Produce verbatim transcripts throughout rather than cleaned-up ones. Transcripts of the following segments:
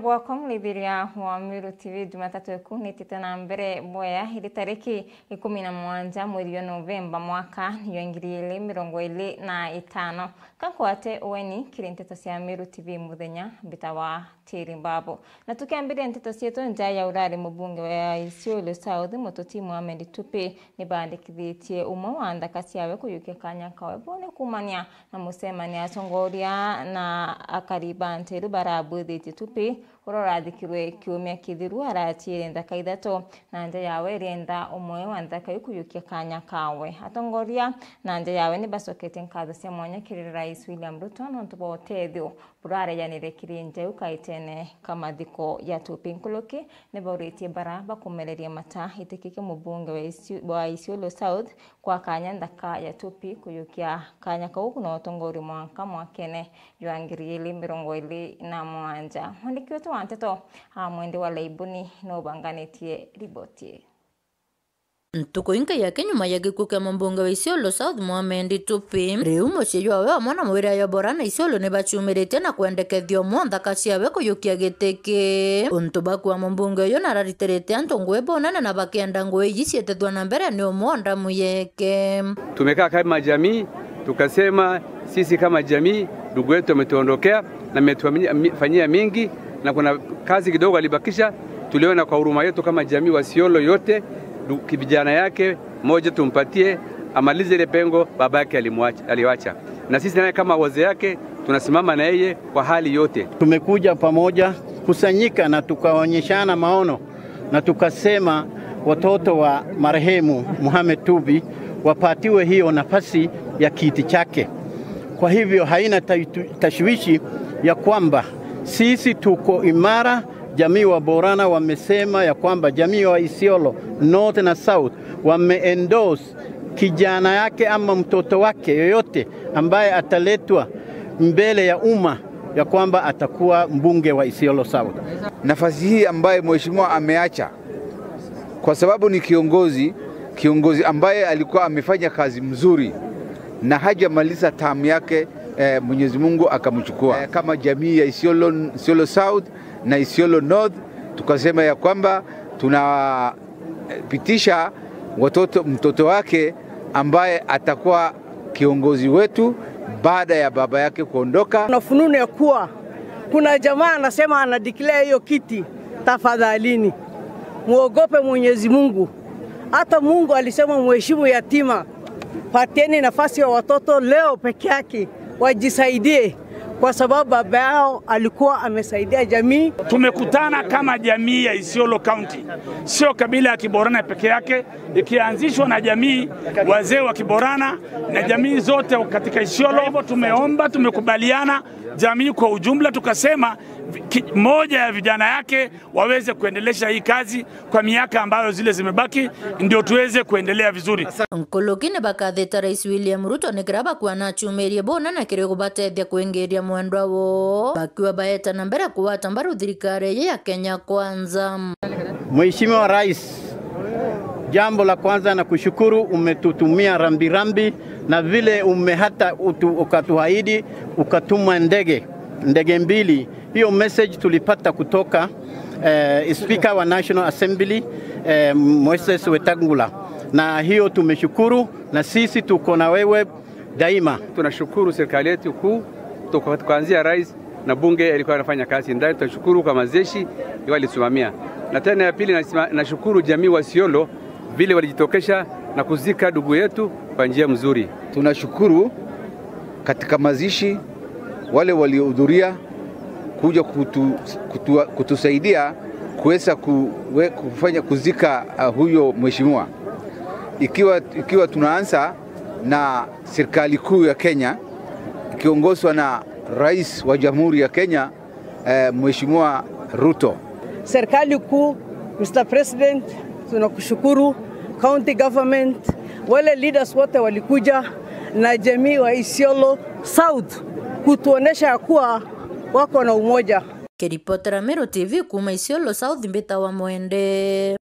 Bwakwa murithiriria wa Meru T V, Jumatatu ikunitite na mbere bwea, iri tariki ikumi na mugwanja mweri wa Novemba mwaka ni wa ngiri igiri mirongo iri na itano. Kankwate ueni kiri nteto cia Meru T V muthenya, mbitawa Tiri Mbabu. Na tukiambiria nteto cietu, nja ya urari mubunge wa Isiolo South, Mututi Mohamed Tupi, nibandikithitie umwe wa nthaka ciawe kuyukia kanya kawe bone kuumania na mucemanio atongoria na akari ba nteru barabwithitie Tupi, uria urathikirwe kiumia kithiru, aratiire nthaka ithatu, na nja yawe irienda umwe wa nthaka iu kuyukia kanya kawe. Atongoria na nja yawe nibacoketie nkatho cia mwanya kiri Rais William Ruto nontu bwa utethio burarejanire kiri nja iu kaitene ka mathiko ya Tupi. Nkuruki nibauritie bara bakumereria mata itikike mubunge wa Isi-, wa Isiolo South kwa kanya nthaka ya Tupi kuyukia kanya kau na utongoria mwanka mwakene jwa ngiri igiri mirongo iri na mugwanja. Mwandiki wetu wa nteto, a, Mwendi wa Laibuni, nubanganitie riboti ii. Ntuku inkai yake nyuma ya gikuu kia mubunge wa Isiolo South Mohamed Tupi, riu mucii jwawe amwe na mwiri ayo Borana Isiolo nibachumiritie na kwendekethia umwe nthaka ciawe kuyukia giti ki. Untu bakua mubunge uyu nararitirite antu ngui bonene na bakenda ngui iji cietethua na mbere ni umwe o ndamu yeke. Tumekaa kama jamii, tukasema sisi kama jamii, ndugu yetu ametuondokea na ametufanyia mi-, fanyia mingi, na kuna kazi kidogo alibakisha. Tuliona kwa huruma yetu kama jamii wa Isiolo yote, ndu-, kijana yake moja tumpatie, amalize ile pengo baba yake alimwacha, aliwacha. Na sisi naye kama wazee yake, tunasimama na yeye kwa hali yote. Tumekuja pamoja, kusanyika na tukaonyeshana maono na tukasema watoto wa marehemu Mohamed Tupi wapatiwe hiyo nafasi ya kiti chake. Kwa hivyo haina taitu-, tashwishi ya kwamba sisi tuko imara. Jamii wa Borana wamesema ya kwamba jamii wa Isiolo North na South wame-endorse kijana yake ama mtoto wake yoyote ambaye ataletwa mbele ya umma ya kwamba atakuwa mbunge wa Isiolo South. Nafasi hii ambaye mheshimiwa ameacha, kwa sababu ni kiongozi, kiongozi ambaye alikuwa amefanya kazi mzuri na hajamaliza term yake, eh, Mwenyezi Mungu akamchukua. Eh, kama jamii ya Isiolo, Isiolo South na Isiolo North, tukasema ya kwamba tuna eh, pitisha watoto, mtoto wake ambaye atakuwa kiongozi wetu baada ya baba yake kuondoka. Kuna fununu ya kuwa kuna jamaa anasema ana declare hiyo kiti. Tafadhalini, muogope Mwenyezi Mungu. Hata Mungu alisema muheshimu yatima. Patieni nafasi ya watoto leo peke yake wajisaidie, kwa sababu baba yao alikuwa amesaidia jamii. Tumekutana kama jamii ya Isiolo County, sio kabila ya Kiborana peke yake, ikianzishwa na jamii, wazee wa Kiborana na jamii zote katika Isiolo. Hivyo tumeomba, tumekubaliana jamii kwa ujumla, tukasema vi-, ki-, moja ya vijana yake waweze kuendelesha hii kazi kwa miaka ambayo zile zimebaki, ndio tuweze kuendelea vizuri. Nkuruki ni bakathite Rais William Ruto ni kira bakua na achumirie bona na kiri kubatethia kwingiria mwendwa woo, bakiwa baeta na mbere kugwata mbaru thirikari iji ya Kenya Kwanza. Mheshimiwa Rais, jambo la kwanza na kushukuru, umetutumia rambirambi na vile ume-, hata utu-, ukatuahidi, ukatuma ndege, ndege mbili. Hiyo message tulipata kutoka, eh, Speaker wa National Assembly, eh, Moses Wetangula, na hiyo tumeshukuru, na sisi tuko na wewe daima. Tunashukuru serikali yetu kuu, tuko-, kuanzia rais na bunge ilikuwa inafanya kazi ndani. Tunashukuru kwa mazishi ilikuwa ilisimamia, na tena ya pili nasima-, nashukuru jamii wa Isiolo vile walijitokesha na kuzika ndugu yetu kwa njia mzuri. Tunashukuru katika mazishi wale waliohudhuria kuja kutu-, kutu-, kutusaidia kuweza kuwe-, kufanya kuzika, uh, huyo mheshimiwa. Ikiwa, ikiwa tunaanza na serikali kuu ya Kenya ikiongozwa na Rais wa Jamhuri ya Kenya, eh, Mheshimiwa Ruto. Serikali kuu, Mister President, tunakushukuru. County government, wale leaders wote walikuja na jamii wa Isiolo South kutuonesha ya kuwa wako na umoja. Kiripotera Meru T V kuuma Isiolo South, mbitawa Mwende.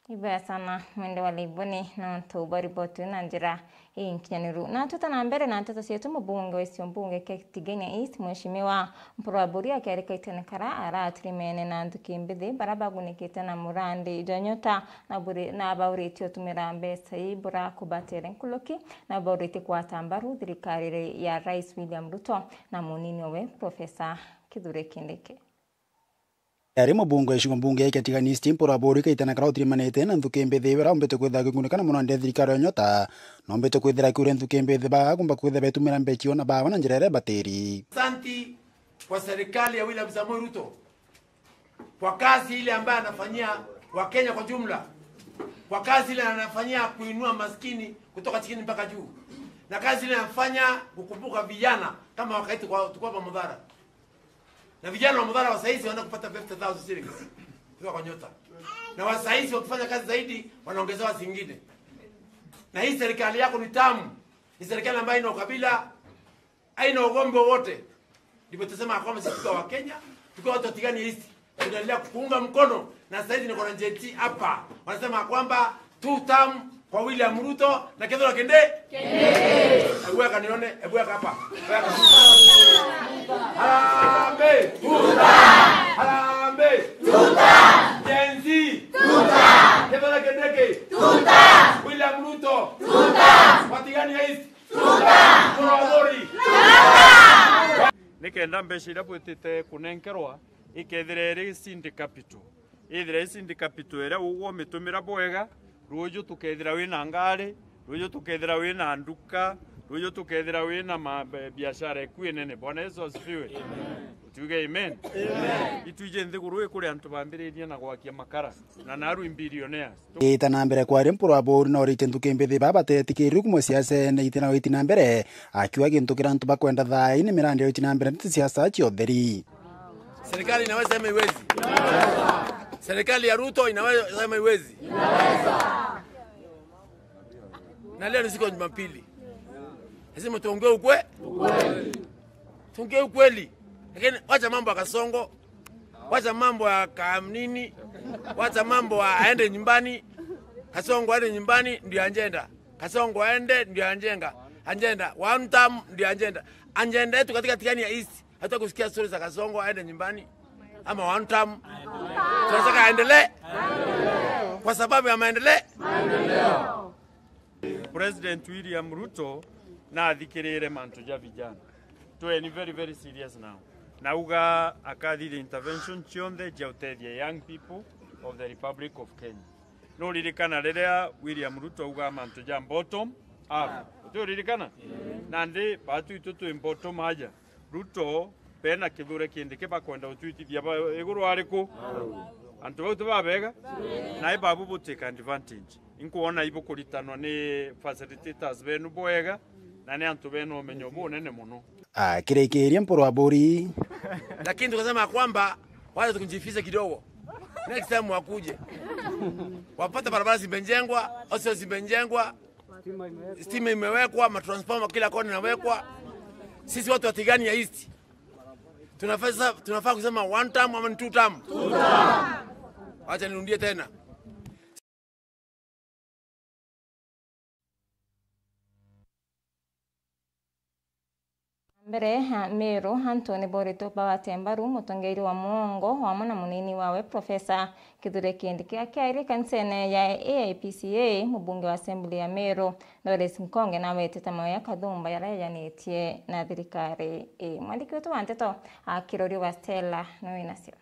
Ibwega sana mwende wa Leiboni nontu bwa riboti na njira inkinyaniru. Na tuta na mbere na nteto cietu, mubunge wa icio mbunge kia Tigania East, Mheshimiwa Mpuru Aburi akiarika itene kara aratirimene na nthuki mbithi bara bagunikite na murandi jwa nyota na buri-, na bauritie utumira mbeca ii bura kubatere nkuruki na bauritie kwata mbaru thirikari ya Rais William Ruto na munini owe Professor Kithure Kindiki. Ari mubunge wa icigo mbunge ya Tigania East, Mpuru Aburi kaitana kara utirimanite na nthuki mbithi wira umbite kwithira akigunika na murandi thirikari ya nyota, na umbite kwithira akiuria nthuki mbithi baga kumba kwithira betumira mbeca io na bawa na njira iria ibatiri. Asanti kwa serikali ya William Samoei Ruto kwa kazi ile ambayo anafanyia Wakenya kwa jumla, kwa kazi ile anafanyia kuinua maskini kutoka chini mpaka juu, na kazi ile anafanya kukumbuka vijana kama wakati kwa, tulikuwa hapa Mudhara. Na vijana wa Mudhara wa saizi wanaenda kupata fifty thousand shillings kutoka kwa nyota. Na wa saizi wakifanya kazi zaidi, wanaongezewa zingine. Na hii serikali yako ni tamu. Ni serikali ambayo haina ukabila, haina ugomvi wowote. Ndivyo tutasema kwamba sisi tukiwa Wakenya, tukiwa watu wa Tigania East, tunaendelea kukuunga mkono, na saizi niko na Gen Z hapa. Wanasema kwamba two term kwa William Ruto na Kithure Kindiki. Kindiki. Hebu weka nione, hebu weka hapa. Weka. Harambee! Two term! Harambee! Two term! Gen Z! Two term! Kithure Kindiki! Two term! William Ruto! Two term! Wa Tigania East! Nikenda mbeca iria bwitite kunenkerwa ikethira iri seed capital, ithira i seed capital iria ugwe umitumira bwega, ruuju tukethira wina ngari, ruuju tukethira wina nduka, ruuju tukethira wina ma-, be-, biashara iku inene. Bwana Yesu asifiwe. Utiuge amen. Amen. Itwiji nthiguru ii kuri antu bambiririe na gwakia makara. Na naru billionaires. Ita na mbere kwaria Mpuru Aburi na urite nthuki mbithi baba batetikiriri kumwe siasene iti na witi na mbere, akiuga gintu kiria antu bakwenda thaai ni mirandi ya witi na mbere, nti siasa cia utheri. Serikali inaweza ama iwezi? Serikali ya Ruto inaweza ama iwezi? Na leo ni siku ya Jumapili. Lazima tuongee ukwe-, tuongee ukweli. Lakini wacha mambo ya Kasongo. Wacha mambo ya Kamnini. Wacha mambo ya aende nyumbani. Kasongo aende nyumbani ndio agenda. Kasongo aende ndio agenda. Agenda. One term ndio agenda. Agenda yetu katika Tigania East. Hatutaki kusikia story za Kasongo aende nyumbani ama one term. Tunataka aendelee kwa sababu ya maendeleo. President William Ruto nathikirire mantu ja vijana. Tweni very, very serious now. Nauga akathithia intervention cionthe cia utethia young people of the Republic of Kenya. Nuririkana riria William Ruto auga mantu ja bottom up? Utiuririkana? Nandi batu itu twi bottom aja. Ruto bena Kithure Kindiki bakwenda gutwitithia ba-, iguru ariku? Antu bau ti babega? Nai babu bu take advantage. Inkwona ibukuritanwa ni facilitators benu bwega, na ni antu bena umenyo bunene muno. Akirikiria Mpuru Aburi. Lakini tukasema kwamba wacha tukujifiche kidogo. Next time wakuje. Wapata barabara zimejengwa, hospitali zimejengwa, stima imewekwa, matransformer kila kona inawekwa. Sisi watu wa Tigania East tunafaa, tunafaa kusema one term ama ni two term? Two term. Acha nirudie tena. Mbere, ha, Meru, antu ni boritwe bagwate mbaru mutongeria wa mwongo wamwe na munini wawe, Professor Kithure Kindiki. Akiaria kanisene ya A I P C A, mubunge wa Assembly ya Meru, Doris Nkonge, nawetete maoya kathumba jaria jajanitie na thirikari ii. Mwandiki wetu wa nteto, a, Kirorio wa Stella, niwe winacio.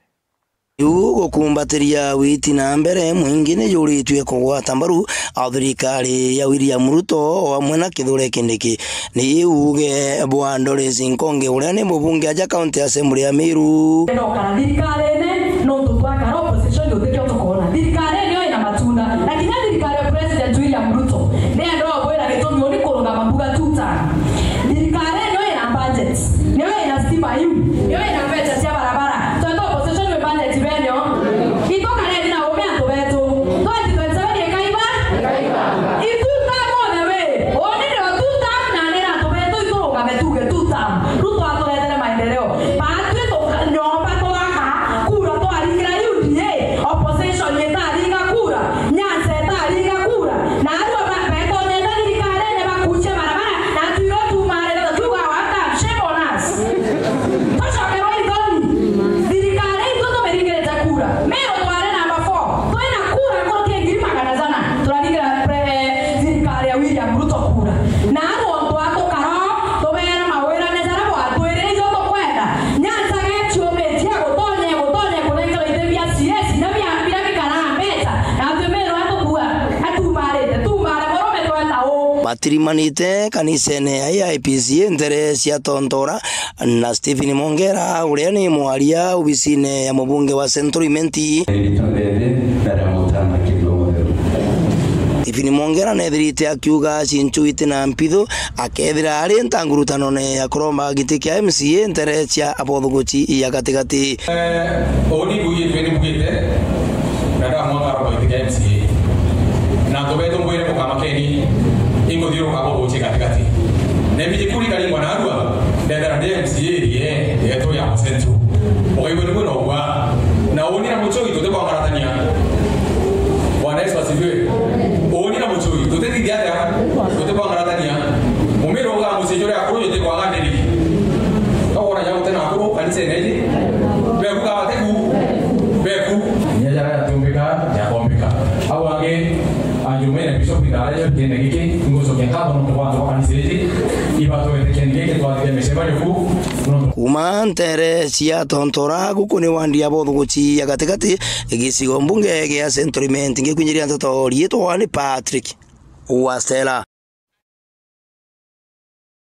Riu gukumbatiria witi na mbere, mwingi ni juritue kugwata mbaru a thirikari ya William Ruto o amwe na Kithure Kindiki. Ni uuge bwa Doris Nkonge, uria ni mubunge aja County Assembly ya Meru. Ndokara thirikarine, nontu twakara opposition utikio tukona. Thirikari niyo ina matunda. Na kinya thirikari ya President William Ruto, ni enda ubwira gitumi uni kurugama mbuga two term. Thirikari niyo ina budget, niyo ina stima iu, niyo ina mbeca cia barabara. Twenda opposition wi budget benyo. Itokareni na ume antu betu. Twenty twenty-seven ikaiba. Itu term othe wi. Oni ndio two term na nira antu betu iturugame tuge two term. Ruto aturetere maendeleo. Batwi tuka-, nyomba turaka ku atirimanite kanisene ya I P C A ntere cia Tontora, na Stephen Mongera, uria ni mwaria obisine ya mubunge wa Central Imenti. Stephen Mongera neethirite akiuga cinchu iti na mpithu, akethira ari ntangurutanone ya kuromba giti kia M C A ntere cia abothuguchi ya gatigati. Eh, uuni mbugite, ni mbugite, na ndamwaka aromba giti kia M C A. Na antu betu mbwire mukamakeni, inguthiuruka abothuguchi gatigati. Na imbiji kuri karingwa narua, ndethera ndi M C A irie yetu ya Central. Ukaigua ni kwina ugwa. Na uuni na Muchoi tutibwangaratania. Bwana Yesu asifiwe. Uuni na Muchoi tutithithia atia? Tutibwangaratania. Mumiro uga mucii juria akuru jutikwaga ndiri. Togona ja gutena akuru kanisene iji. Beku ka batiku. Beku. Inya jaria jatumbika, jakombika. Au angi, anjumene Bishop ndara jo gitine giki, ngucokia nkatho nontu bwa antu ba kanisa iji, ibatwete kindi giki twathithia micemanio ku, nontu. Kuuma ntere cia Tontora, guku ni wandi ya bothuguchi ya gatigati, gicigo mbunge gia Central Imenti, ngikwinyiria nteto riitwa ni Patrick Wastela.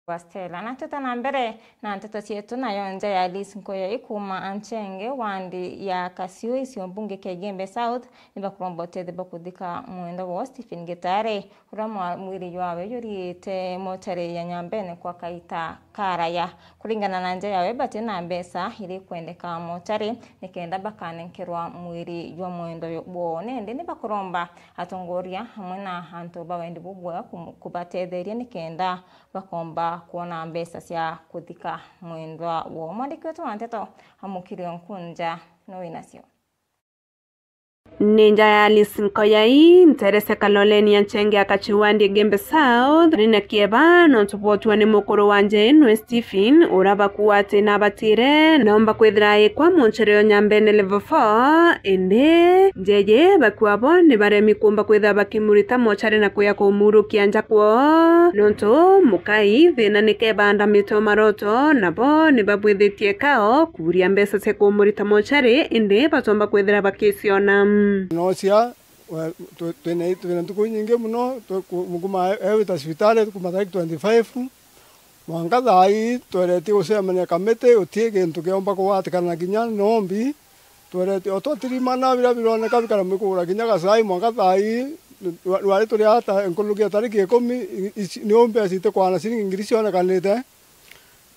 Wa Stella. Na tuta na mbere na nteto cietu, nayo nja ya Alice Nkoyai kuuma Anchenge, wandi ya Kasiu, icio mbunge kia Igembe South, ni bakuromba utethio bwa kuthika mwendwa wao Stephen Gitare, uria mwa-, mwiri jwawe juriite mochari ya Nyambene kwa kaita karaya. Kuringana na nja yawe, bati na mbeca iri kwendeka mochari nikenda bakanenkerwa mwiri jwa mwendwa wao. Nindi ni bakuromba atongoria amwe na antu ba wendi bubwega kum-, kubatetheria nikenda bakomba kwona mbeca cia kuthika mwendwa wao. Mwandiki wetu wa nteto Amukiri Onkunja no winacio. Ni nja ya Alice Nkoyai, ntere cia Kaloleni ya Nchenge ya Kachiwandi Igembe South, ri na kieba nontu bwa utua ni mukuru wa nja ino Stephen, uria bakuuga ati nabatire, nomba kwithira aikwa mochari o Nyambene level four, indi njeje bakuuga bo ni baremi kuumba kwithira bakimurita mochari na kuya kumurukia nja kwoo, nontu mukai thina ni kebandamite o maroto, nabo ni babwithitie kao kuuria mbeca cia kumurita mochari, indi batomba kwithira bakiciona. Nocia, we, twi-, twina, twina ntuku inyingi mono, twi-, ku-, mukuma e-, ewita cibitari kuma tariki twenty-five, mwanka thaa ii tweretie gucemania kamiti, guti gintu kiomba kugwatikana kinya nombi. Tweretie o twatirimana biria bironeka bikara mwikugura kinya gacai, mwanka thaa ii, rwa-, rwari turi ata nkuruki ya tariki ikumi, i-, ici, niu mbeca itikwana ciringi ngiri cionekanite.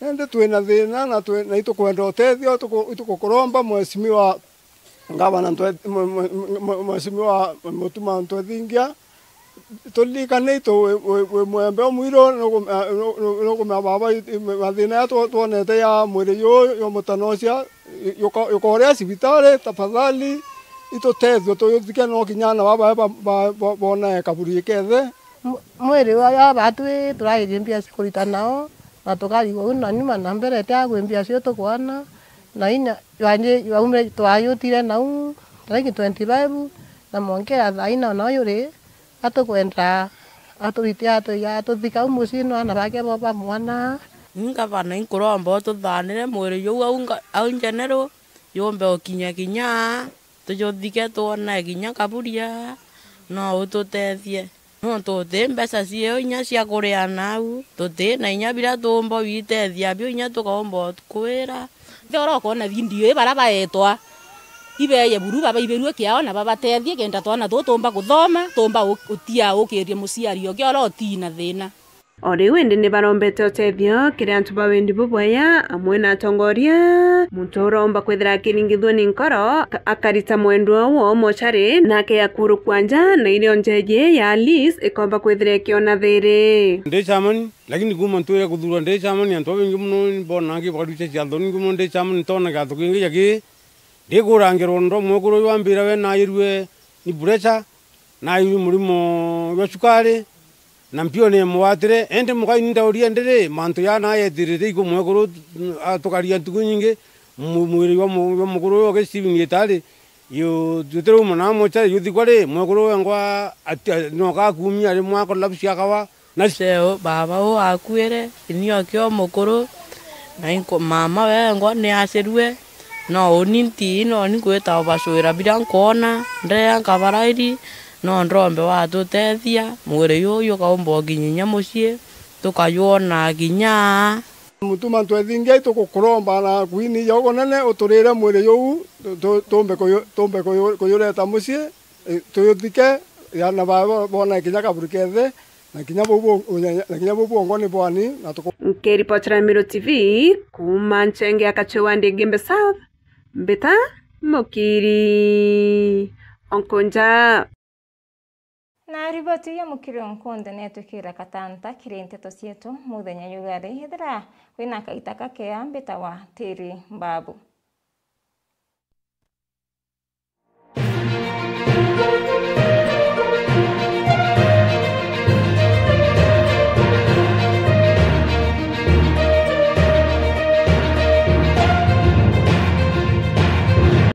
Nindi twina thina na twi-, na itukwenda utethio, tuku-, itukukuromba Mheshimiwa Ngavana Ntwe-, mwe-, mwe-, mwe-, Mheshimiwa Mutuma Ntwethingia, turirikane itu wi, wi, wi mwembe umwiru nukumea, nu-, nu-, nukumea baba, i-, i-, mathina ya tw-, twonete ya mwiri juu jwa mutanocia, yuka-, yukoria cibitari, tafadhali, itutethie tuyuthike no kinya ana baba ba, ba, ba, bonae kaburi ikethe. Mw-, mwiri uyu aba twi turagiji mbia cia kurita nao, na tukarigwa uu na nyuma na mbere ti agwi mbia cio tukwona, na inya jwanji jwaume twayutire nau tariki twenty-five, na mwankira thaa ina nao juri, atukwenda aturite atu-, atuthika au mucii no ana bake bo bamwona. Ni ngavana inkuromba ututhanire mwiri juu au nga-, au njeneru, jumbe ukinya kinya aa. Tujuthike twone kinya kaburi aa, no ututethie. Nontu uti mbeca ciio inya cia kuria nau, tuti na inya biria tuumba gwitethia bio inya tukaumba kwira. Kioro ukoona video ii, baria baetwa, ibeeye buru, babaibirue kiao na babatethie, kenda twana tuu tuumba kuthoma, tuumba u-, utia ukirie muciari ungi uria utii na thina. O riu indi ni barombete utethio kiri antu ba wendi bubwega amwe na atongoria. Muntu uromba kwithira akiringithua ni nkoro, aka-, akarita mwendwa woo mochari, nake akurukua nja, na irio njeji ya Alice ikomba kwithira ikiona thiri. Ndi chamani, lakini kuma ntwire kuthurwa ndi chamani, antu babaingi mono ni mbonaa ngi bakarutia ciatho, ningi mono ndi chamani, ntona kiatho kingi ja ki, ndikurangira undu mwekuru uyu ambira we nairue ni pressure, nairue murimo jwa cukari, na mpio ni mugwatire. Indi mukai ni ndauria ndiri, mantu jaa nayetirite iku mwekuru, mm, atukaria ntuku inyingi, mu-, mwiri jwa mu-, jwa mukuru uyu ugi Stephen Gitari, yu, jutiri umwe na mochari, juthikwa ri, mwekuru wengwa ati-, a-, noka akumia ari mwa collapse akawa. Na ceo baba uu akuire, ini okio mukuru, na inko-, mama wengwa ni acirue, no uni nti, no ni ngwita ubacwira biria nkwona, ndeya nkabarairi, No ndrombe watutethia, mwiri juju jukaumba ukinyinya mucii, tukajwona kinya aa. Mutuma ntwethingia itugukuromba na kwini ja ugunene uturire mwiri juu, tu-, tu-, tumbe kuyu-, tumbe kuyu-, kuyureta mucii, i-, tuyuthike, ya na ba-, bo-, bone kinya kaburi kethe, na kinya buu bu-, na kinya buu bwongwa ni bwani, na tuku- Nkiripotera Miru T V kuuma Nchenge ya Kachewa Ndigimbe South, Mbita Mukiri Onkonja. Na riboti ya Mukiri Onkonja netwikira katanta kiri nteto cietu muthenya jugari. Ethira wina kaita kakea, mbita wa Tiri Mbabu.